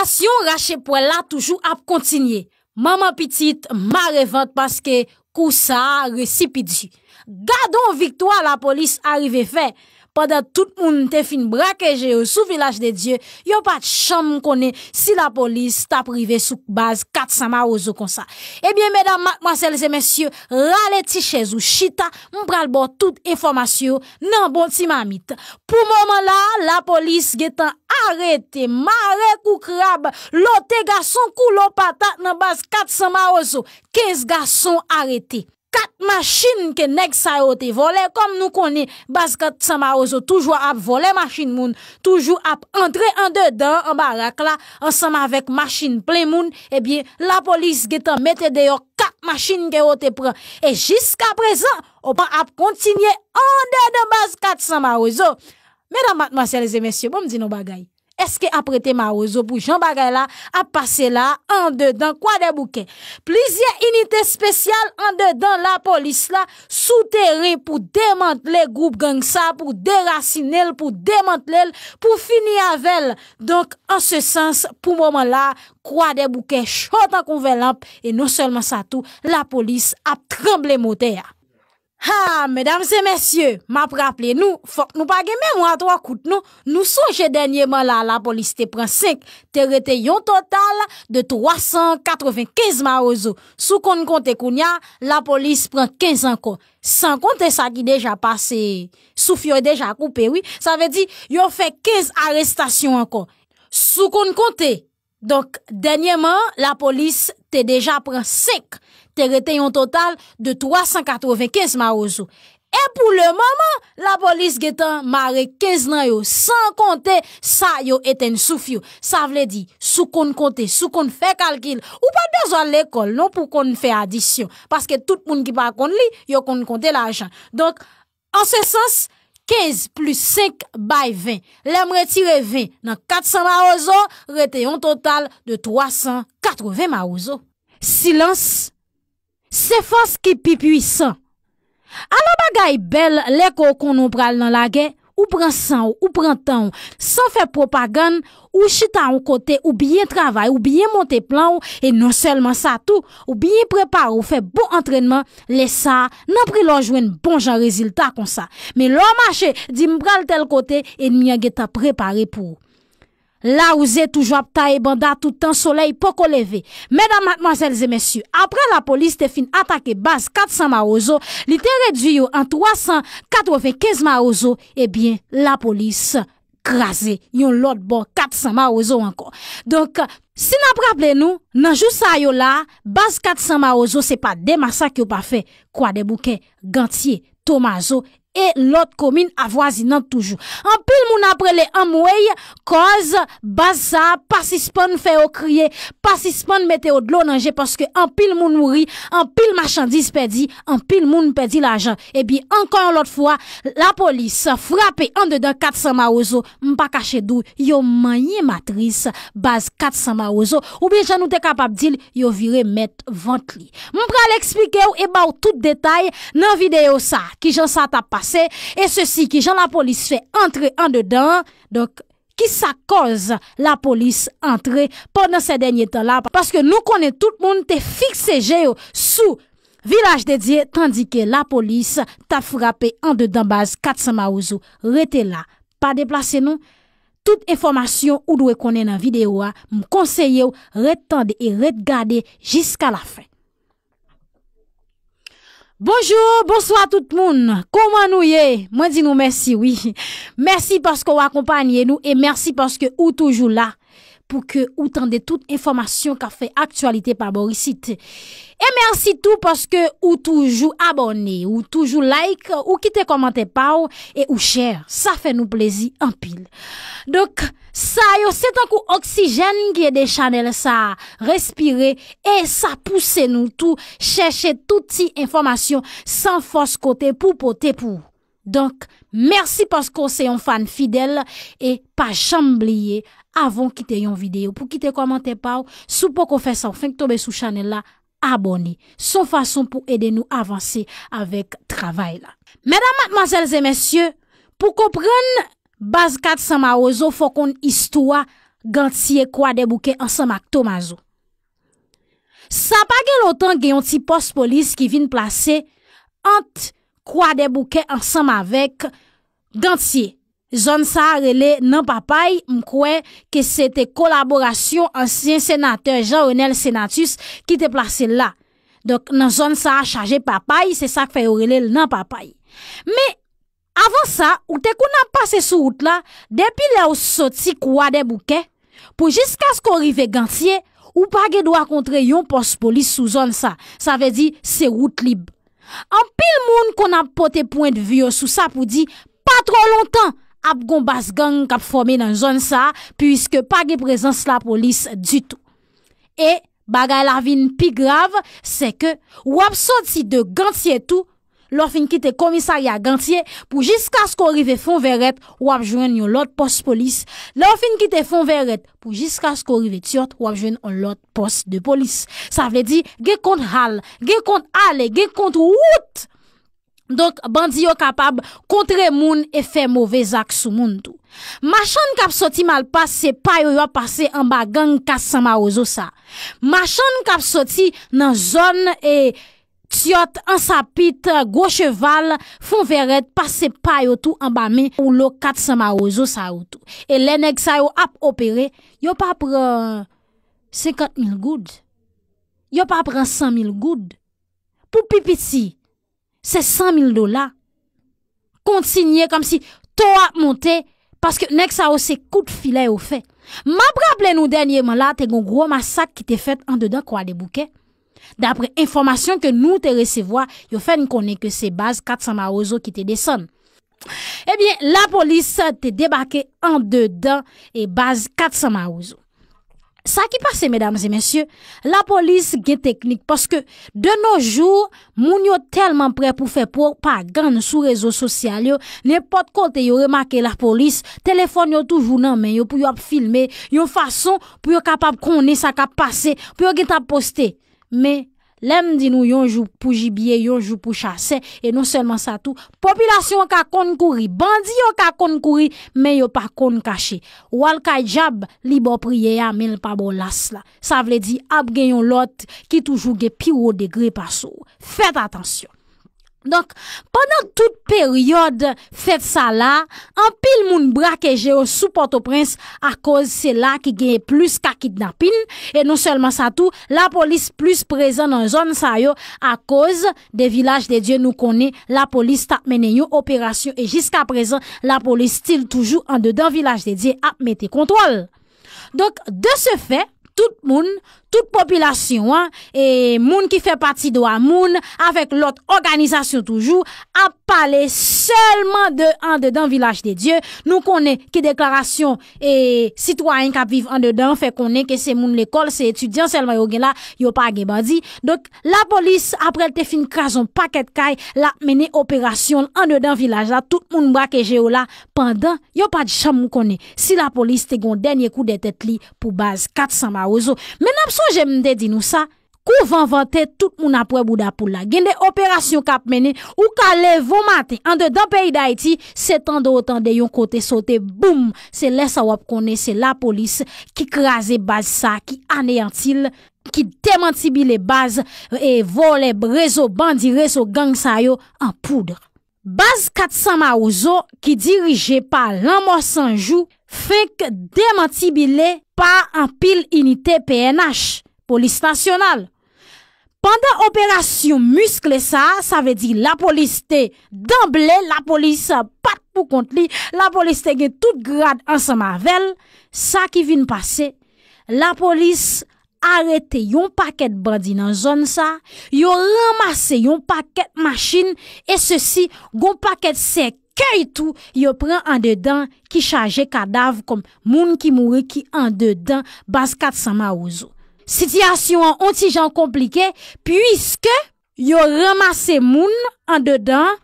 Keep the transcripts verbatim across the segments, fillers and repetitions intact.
Operasyon rache pwèl la toujou ap kontinye. Manman pitit mare vant paske kou sa a resi pi di. Gad on viktwa lapolis arive fè! Pandan tout moun te fin brake je yo sou Vilaj de Dye, yo pa t janm konnen si lapolis t ap rive sou baz kat san Mawozo konsa. Ebyen, medam, madmwazèl e mesye, rale ti chèz ou chita, m pral ba w tout enfòmasyon yo nan bon ti mamit. Pou moman la, lapolis gentan arete, mare kou krab, lote gason kou lo patat nan baz kat san Mawozo. Kenz gason arete. Kat machin ke nèg sa yo te vòlè, kòm nou konnen, baz kat san Mawozo toujou ap vòlè machin moun, toujou ap antre andedan an barak la, ansanm avèk machin plen moun, ebyen, lapolis gentan mete deyò kat machin ke yo te pran. E jiskaprezan, operasyon ap kontinye andedan baz kat san Mawozo. Medam, madmwazèl e mesye, bon, m di nou bagay. Èske ap rete Mawozo pou jan bagay la ap pase la andedan Kwadèboukè? Plizyè inite espesyal andedan lapolis la sou teren pou demantle gwoup gang sa, pou derasinen l, pou demantle l, pou fini avè l. Donk, an se sans, pou moman la, Kwadèboukè cho tankou vè lanp, e non sèlman sa tou, lapolis ap tranble motè a. Ha, medam e mesye, m ap raple nou, fòk nou pa gen memwa twò kout non. Nou sonje dènyeman la, lapolis te pran senk, te rete yon total de twa san katrevenkenz Mawozo. Si w konn konte kounye a, lapolis pran kenz ankò. San konte sa ki deja pase, souf yo deja koupe, wi. Sa vle di, yo fè kenz arestasyon ankò. Si w konn konte, Donk, dènyeman, lapolis te deja pran senk, te rete yon total de twa san katrevenkenz Mawozo. E pou le moman, lapolis gentan mare kenz nan yo, san konte sa yo etenn souf yo. Sa vle di, si w konn konte, si w konn fè kalkil, ou pa t bezwen al lekòl non pou w konn fè adisyon, paske tout moun ki pa konn li, yo konn konte lajan. Donk, An se sans, kenz plis senk bay ven. Lè m retire ven nan kat san Mawozo, rete yon total de twa san katreven Mawozo. Silans, se fòs ki pi pwisan. Ala bagay bèl lè ke w konnen w pral nan lagè, ou pran san w, ou pran tan w, san fè pwopagann, ou chita yon kote, ou byen travay, ou byen monte plan w, e non sèlman sa tou, ou byen prepare w, fè bon antrènman, lè sa a, nan pri lè w jwenn bon jan rezilta konsa. Men lè w mache, di m pral tèl kote, ènmi an gentan prepare pou ou. Lawouze toujou ap taye banda toutan solèy poko leve. Medam, madmwazèl e mesye, apre lapolis te fin atake baz kat san Mawozo, li te redui yo an twa san katrevenkenz Mawozo, ebyen, lapolis kraze yon lòt bò kat san Mawozo ankò. Donk, si n ap raple nou, nan jou sa yo la, baz kat san Mawozo se pa de masak yo pa fè, Kwadèboukè, Gantye, Tomazo e lòt komin avwazinant toujou. Anpil moun ap rele anmwey, kòz baz sa a pa sispann fè yo kriye, pa sispann mete yo dlo nan je, paske anpil moun mouri, anpil machandiz pèdi, anpil moun pèdi lajan. Epi ankò yon lòt fwa, lapolis frape andedan kat san Mawozo, m pa kache di w, yo manyen matris baz kat san Mawozo, oubyen jan nou te kapab di l, yo vire mèt vant li. M pral eksplike w e ba w tout detay nan videyo sa, kijan sa t ap pase, e sesi, kijan lapolis fè antre andedan an. Donk, kisa k kòz lapolis antre pandan sè dènye tan la, paske nou konnen tout moun te fikse je yo sou Vilaj de Dye, tandike lapolis t ap frape andedan baz kat san Mawozo. Rete la, pa deplase non. Tout enfòmasyon ou dwe konnen nan videyo a, m konseye w ret tande e ret gade jiska lafen. Bonjou, bonswa tout moun. Kòman nou ye? Mwen di nou mèsi, wi. Mèsi paske w akonpanye nou e mèsi paske ou toujou la pou ke ou tande tout enfòmasyon k ap fè aktyalite pa bò isit. E mèsi tou paske ou toujou abòne, ou toujou like, ou kite kòmantè pa w e ou share. Sa fè nou plezi anpil. Donk, sa yo se tankou oksijèn ki ede chanèl sa a respire e sa pouse nou tou chèche tout ti enfòmasyon san fòs kote pou pote pou ou. Donk, mèsi paske w se yon fan fidèl e pa janm bliye, avan w kite yon videyo, pou kite kòmantè pa w, si w poko fè sa, w fenk tonbe sou chanèl la, abòne. Se yon fason pou ede nou avanse avèk travay la. Medam, madmwazèl e mesye, pou konprann baz kat san Mawozo, fò konn istwa Gantye, Kwadèboukè ansanm ak Tomazo. Sa pa gen lontan, gen yon ti pòs polis ki vin plase ant Kwadèboukè ansanm avèk Gantye. Zòn sa a rele Nan Papay, m kwè ke se te kolaborasyon ansyen senatè Jean Renel Senatus ki te plase l la. Donk, nan zòn sa a chaje papay, se sa k fè yo rele l Nan Papay. Men, avan sa, ou te konn ap pase sou wout la, depi lè w soti Kwadèboukè, pou jiskaske w rive Gantye, ou pa gen dwa kontre yon pòs polis sou zòn sa. Sa vle di, se wout lib. Anpil moun konn ap pote pwendvi yo sou sa pou di, pa twò lontan, ap gon baz gang k ap fòme nan zòn sa a, piske pa gen prezans lapolis ditou. E bagay la vin pi grav, se ke w ap soti de Gantye tou, lè w fin kite komisarya Gantye, pou jiskaske w rive Fonvèrèt, w ap jwenn yon lòt pòs polis. Lè w fin kite Fonvèrèt, pou jiskaske w rive Tyòt, w ap jwenn yon lòt pòs de polis. Sa vle di, gen kont hal, gen kont ale, gen kont wout. Donk, bandi yo kapab kontre moun e fè move zak sou moun tou. Machann k ap soti Malpas, se pa yo y ap pase anba gang kat san Mawozo sa. Machann k ap soti nan zòn e Tyòt, Ansapit, Gwo Cheval, Fonvèrèt, pase pa yo tou anba men woulo kat san Mawozo sa yo tou. E lè nèg sa yo ap opere, yo pa pran senkant mil goud. Yo pa pran san mil goud. Pou pi piti, se san mil dola. Kontinye kòmsi to ap monte, paske nèg sa yo se kout filè yo fè. M ap raple nou dènyèman la, te gon gwo masak ki te fèt andedan Kwadèboukè. Daprè enfòmasyon ke nou te resevwa, yo fè n konnen ke se baz kat san Mawozo ki te desann. Ebyen, lapolis te debake andedan e baz kat san Mawozo. Sa ki pase, medam e mesye, lapolis gen teknik, paske de nos jours, moun yo tèlman prè pou fè pwopagann sou rezo sosyal yo, nenpòt kote yo remake lapolis, telefòn yo toujou nan men yo pou yo ap filme, yon fason pou yo kapab konnen sa k ap pase, pou yo gentan ap poste. Men, lè m di nou yon jou pou jibye, yon jou pou chasè, e non sèlman sa tou, popilasyon an ka konn kouri, bandi yo ka konn kouri, men yo pa konn kache. W al kay dyab, li ba w priyè a, men l pa ba w las la. Sa vle di, ap gen yon lòt ki toujou gen pi wo degre pase w. Fèt atansyon. Donk, pandan tout peryòd fèt sa la, anpil moun brake je yo sou Pòtoprens akoz se la ki genyen plis ka kidnapin, e non sèlman sa tou, lapolis plis prezan nan zòn sa yo akoz de Vilaj de Dye nou konnen lapolis t ap mennen yon operasyon e jiskaprezan lapolis still toujou andedan Vilaj de Dye ap mete kontwòl. Donk, de ce fait, tout moun, tout popilasyon an, e moun ki fè pati dwa moun, avèk lòt òganizasyon toujou, ap pale sèlman de andedan Vilaj de Dye. Nou konnen ki deklarasyon e sitwayen k ap viv andedan fè konnen ke se moun lekòl, se etidyan sèlman yo gen la, yo pa gen bandi. Donk, lapolis, apre l te fin kraze yon pakèt kay, l ap mennen operasyon l andedan vilaj la, tout moun brake je yo la, pandan yo pa t janm konnen si lapolis te gen yon dènye kou dèyè tèt li pou baz kat san Mawozo. Men n ap sonje m te di nou sa, kou van vante, tout moun ap wè bouda poul la. Gen de operasyon k ap mennen, ou ka leve yon maten, andedan peyi Dayiti, se tande w tande yon kote sote, boum! Se lè sa w ap konnen se lapolis ki kraze baz sa, ki aneyanti l, ki demantibile baz, e, vòlè, rezo bandi, rezo gang sa yo an poud. Baz kat san Mawozo, ki dirije pa Lanmò San Jou, fenk demantibile pa anpil inite P N H, Polis Nasyonal. Pandan operasyon miskle sa a, sa vle di lapolis te danble, lapolis pa t pou kont li, lapolis te gen tout grad ansanm avè l, sa ki vin pase, lapolis arete yon pakèt bandi nan zòn sa, yo ranmase yon pakèt machin, e sesi, gon pakèt sèkèy tou yo pran andedan ki chaje kadav kòm moun ki mouri ki andedan baz kat san Mawozo. Sitiyasyon an on ti jan konplike, piske yo ranmase moun andedan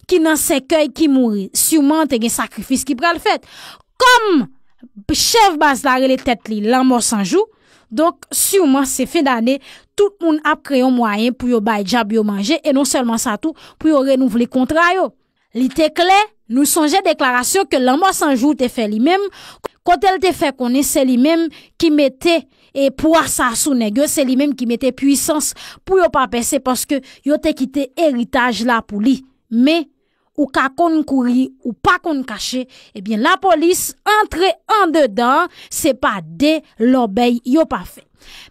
ki nan sèkèy ki mouri. Siman te gen sakrifis ki pral fèt. Kòm chèf baz la rele tèt li Lanmò San Jou, donk siman se fen dane, tout moun ap kreye yon mwayen pou yo bay dyab yo manje, e non sèlman sa tou, pou yo renouvle kontra yo. Li te klè, nou sonje deklarasyon ke Lanmò San Jou te fè li menm, kote l te fè konnen se li menm ki mete e pwa sa sou nèg yo, se li menm ki mete pwisans pou yo pa pèse, paske yo te kite eritaj la pou li. Men, ou ka konn kouri, ou pa konn kache, ebyen, lapolis antre andedan, se pa de lòbèy yo pa fè.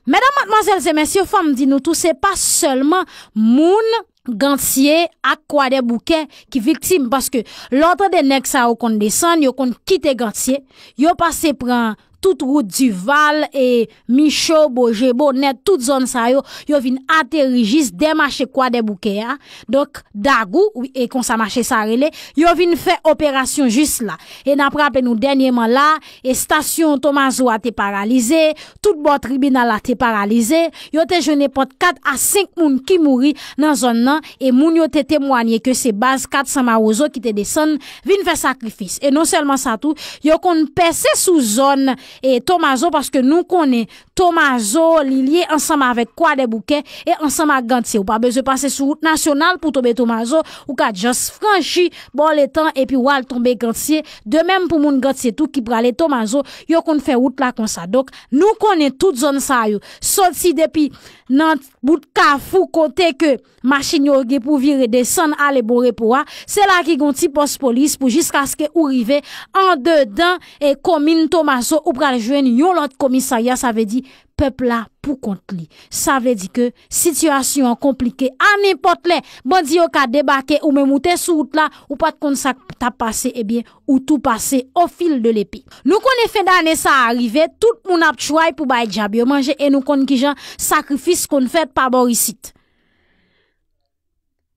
Medam, madmwazèl e mesye, fò m di nou tou, se pa sèlman moun Gantye ak Kwadèboukè ki viktim, paske lè w tande nèg sa yo konn desann, yo konn kite Gantye, yo pase pran tout wout Dival e Micho, Boje, Bonèt, tout zòn sa yo, yo vin ateri jis dè mache Kwadèboukè a. Donk, Dagou, wi, e konsa mache sa rele, yo vin fè operasyon jis la. E n ap raple nou dènyèman la, e estasyon Tomazo a te paralize, tout bò tribinal la te paralize, yo te jwenn nenpòt kat a senk moun ki mouri nan zòn nan, e moun yo te temwanye ke se baz kat san Mawozo ki te desann vin fè sakrifis. E non sèlman sa tou, yo konn pèse sou zòn e Tomazo, paske nou konnen Tomazo, li lye ansanm avèk Kwadèboukè e ansanm ak Gantye. Ou pa bezwen pase sou wout nasyonal pou tonbe Tomazo, ou ka just franchi bò letan epi w al tonbe Gantye. De menm pou moun Gantye tou ki prale Tomazo, yo konn fè wout la konsa. Donk, nou konnen tout zòn sa yo, soti depi nan bout kafou kote ke machin yo gen pou vire desann ale Bon Repo a, se la ki gon ti pòs polis pou jiskaske ou rive andedan e komin Tomazo, ou pral jwenn yon lòt komisarya, sa vle di pèp la pou kont li. Sa vle di ke sitiyasyon an konplike. A nenpòt lè, bandi yo ka debake, ou menm ou te sou wout la, ou pa t konn sa k t ap pase, ebyen, ou tou pase au fil de l'épée. Nou konnen fen dane sa a rive, tout moun ap try pou bay dyab yo manje, e nou konn kijan sakrifis konn fèt pa bò isit.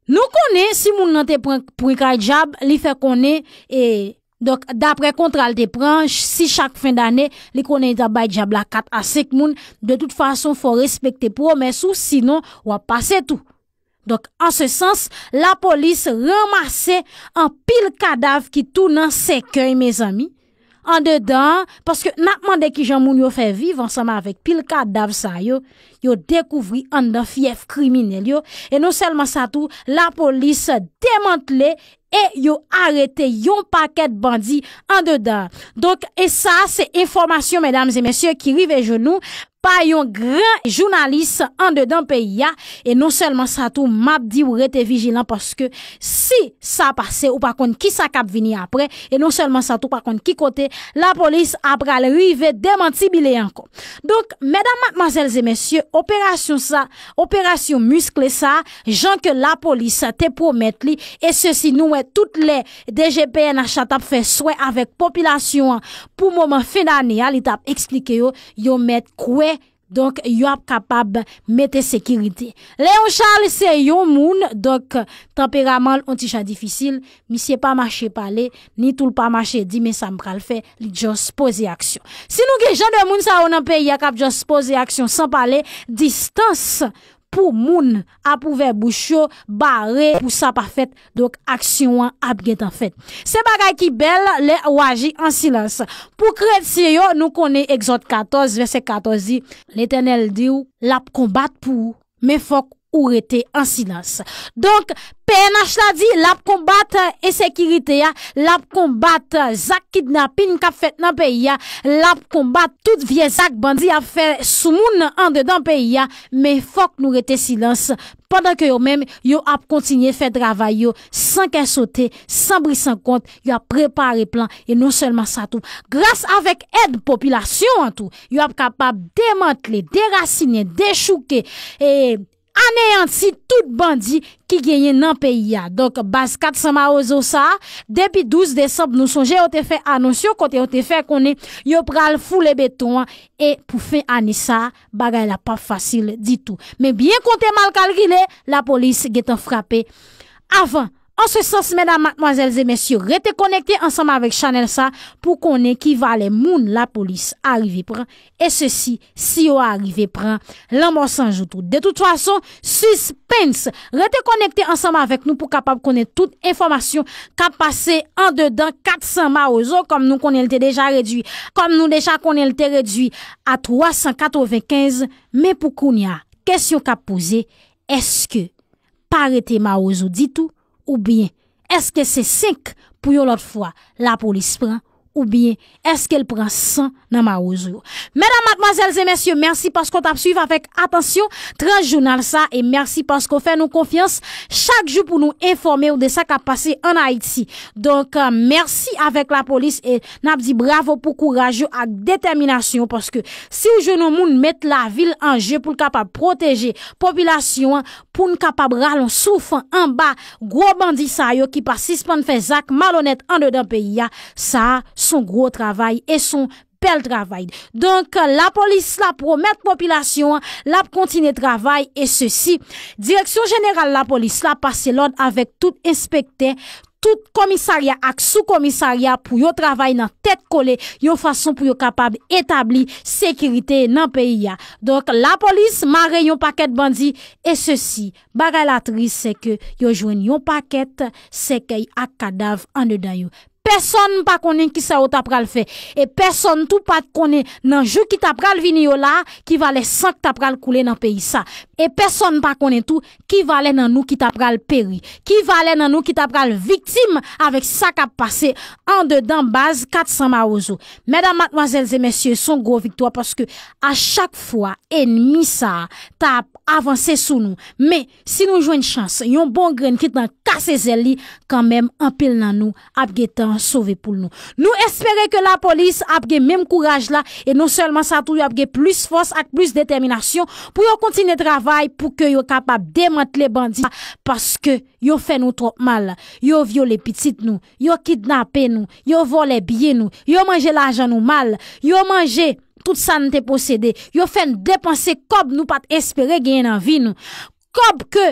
Nou konnen si moun nan te pran pwen kay dyab, li fè konnen, e, donk, daprè kontra l te pran, si chak fen dane, li konnen li t ap bay dyab la kat a senk moun, de tout fason, fò w respekte pwomès ou, sinon, w ap pase tou. Donk, an se sans, lapolis ranmase anpil kadav ki tou nan sèkèy, mezanmi. Andedan an, paske n ap mande kijan moun yo fè viv ansanm avèk pil kadav sa yo, yo dekouvri anndan fyèf kriminèl yo, e non sèlman sa tou, lapolis demantle e yo arete yon pakèt bandi andedan an. Donk, e sa, se enfòmasyon, medam e mesye, ki rive jwenn nou pa yon gran jounalis andedan peyi a. E non sèlman sa tou, m ap di w rete vijilan, paske si sa pase, ou pa konn kisa k ap vini apre. E non sèlman sa tou, ou pa konn ki kote lapolis ap pral rive demantibile ankò. Donk, medam, madmwazèl e mesye, operasyon sa, operasyon miskle sa, jan ke lapolis te pwomèt li, e sesi nou wè tout lè D G P N H la t ap fè swè avèk popilasyon an pou moman fen dane a, li t ap eksplike yo, yo mèt kwè, donk, yo ap kapab mete sekirite. Léon Charles se yon moun, donk, tanperaman l on ti jan difisil, misye pa mache pale, ni tou l pa mache di, men sa m pral fè, li just poze aksyon. Si nou gen jan de moun sa yo nan peyi a k ap just poze aksyon san pale, distans pou moun ap ouvè bouch yo, bare pou sa pa fèt, donk aksyon an ap gentan fèt. Se bagay ki bèl lè ou aji an silans. Pou kretyen yo, nou konnen Egzòd katòz, vèsè katòz di, Letènèl di w, l ap konbat pou ou, men fòk ou rete an silans. Donk, P N H la di, l ap konbat ensekirite a, l ap konbat zak kidnapin k ap fèt nan peyi a, l ap konbat tout vye zak bandi ap fè sou moun andedan peyi a, men fòk nou rete silans, pandan ke yo menm, yo ap kontinye fè travay yo san kè sote, san bri san kont, y ap prepare plan, e non sèlman sa tou, gras avèk èd popilasyon an tou, y ap kapab demantle, derasinen, dechouke, e aneyanti tout bandi ki genyen nan peyi a. Donk, baz kat san Mawozo sa a, depi douz desanm, nou sonje yo te fè anons yo, kote yo te fè konnen yo pral foule beton an, e pou fen ane sa a, bagay la p ap fasil ditou. Men byen konte mal kalkile, lapolis gentan frape avan. An se sans, medam, madmwazèl e mesye, rete konekte ansanm avèk chanèl sa pou konnen ki valè moun lapolis arive pran, e sesi, si yo arive pran lanmò san jou tou. De tout fason, suspens! Rete konekte ansanm avèk nou pou kapab konnen tout enfòmasyon k ap pase andedan kat san Mawozo, kòm nou konnen l te deja redui, kòm nou deja konnen l te redui a twa san katrevenkenz, men pou kounye a, kesyon k ap poze, èske pa rete Mawozo ditou, oubyen èske se senk pou yon lòt fwa lapolis pran, oubyen èske l pran san nan mawozo yo? Medam, madmwazèl e mesye, mèsi paske w t ap swiv avèk atansyon Trans Jounal sa, e mèsi paske w fè nou konfyans chak jou pou nou enfòme w de sa k ap pase ann Ayiti. Donk, euh, mèsi avèk lapolis, e n ap di bravo pou kouraj yo ak detèminasyon yo, paske si w jwenn yon moun met lavi l an je pou l kapab pwoteje popilasyon an, pou n kapab rale yon souf anba gwo bandi sa yo ki pa sispann fè zak malonèt andedan peyi a, sa a s on gwo travay e s on bèl travay. Donk, lapolis la pwomèt popilasyon an l ap kontinye travay, e sesi, Direksyon Jeneral Lapolis la pase lòd avèk tout enspektè, tout komisarya ak soukomisarya pou yo travay nan tèt kole, yon fason pou yo kapab etabli sekirite nan peyi a. Donk, lapolis mare yon pakèt bandi, e sesi, bagay la tris, se ke yo jwenn yon pakèt sèkèy ak kadav andedan yo. Pèsonn pa konnen kisa yo ta pral fè. E pèsonn tou pa t konnen nan jou ki ta pral vini yo la, ki valè san k ta pral koule nan peyi sa. E pèsonn pa konnen tou ki valè nan nou ki ta pral peri, ki valè nan nou ki ta pral viktim avèk sa k ap pase andedan baz kat san Mawozo. Medam, madmwazèl e mesye, s on gwo viktwa, paske a chak fwa ènmi sa a t ap avanse sou nou, men si nou jwenn chans, yon bon grenn ki t nan kase zèl li, kanmenm anpil nan nou ap gentan sove poul nou. Nou espere ke lapolis ap gen menm kouraj la, e non sèlman sa tou, y ap gen plis fòs ak plis detèminasyon pou yo kontinye travay pou ke yo kapab demantle bandi, paske yo fè nou twòp mal. Yo vyole pitit nou, yo kidnape nou, yo vòlè byen nou, yo manje lajan nou mal, yo manje tout sa n te posede, yo fè n depanse kòb nou pa t espere genyen nan vi nou. Kòb ke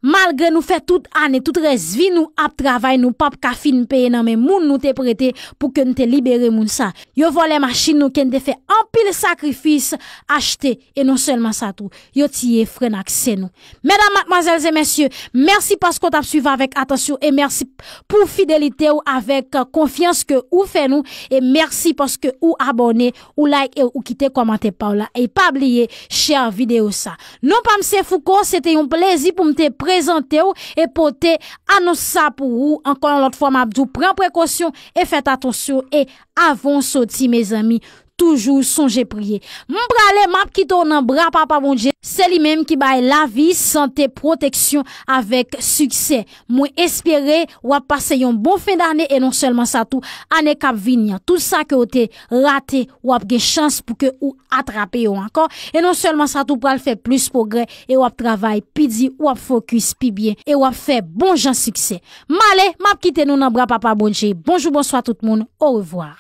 malgre nou fè tout ane, tout rès vi nou ap travay, nou p ap ka fin peye nan men moun nou te prete pou ke n te libere moun sa. Yo vòlè machin nou ke n te fè anpil sakrifis achte, e non sèlman sa tou, yo tiye frè n ak sè nou. Medam, madmwazèl e mesye, mèsi paske w t ap swiv avèk atansyon, e mèsi pou fidelite w avèk, euh, konfyans ke ou fè nou, e mèsi paske ou abòne, ou like e ou kite kòmantè pa w la. E pa bliye share videyo sa. Non pa m se Fouco, se te yon plezi pou m te prezante w e pote anons sa pou ou. Ankò yon lòt fwa, m ap di w pran prekosyon e fèt atansyon, e avan w soti, mezanmi, toujou sonje priye. M prale, m ap kite w nan bra Papa Bondye. Se li menm ki bay lavi, sante, pwoteksyon avèk siksè. Mwen espere w ap pase yon bon fen dane, e non sèlman sa tou, ane k ap vini an, tout sa ke w te rate, w ap gen chans pou ke ou atrape yo ankò. E non sèlman sa tou, pral fè plis pwogrè, e w ap travay pi di, w ap fokis pi byen, e w ap fè bon jan siksè. M ale, m ap kite nou nan bra Papa Bondye. Bonjou, bonswa tout moun, orevwa.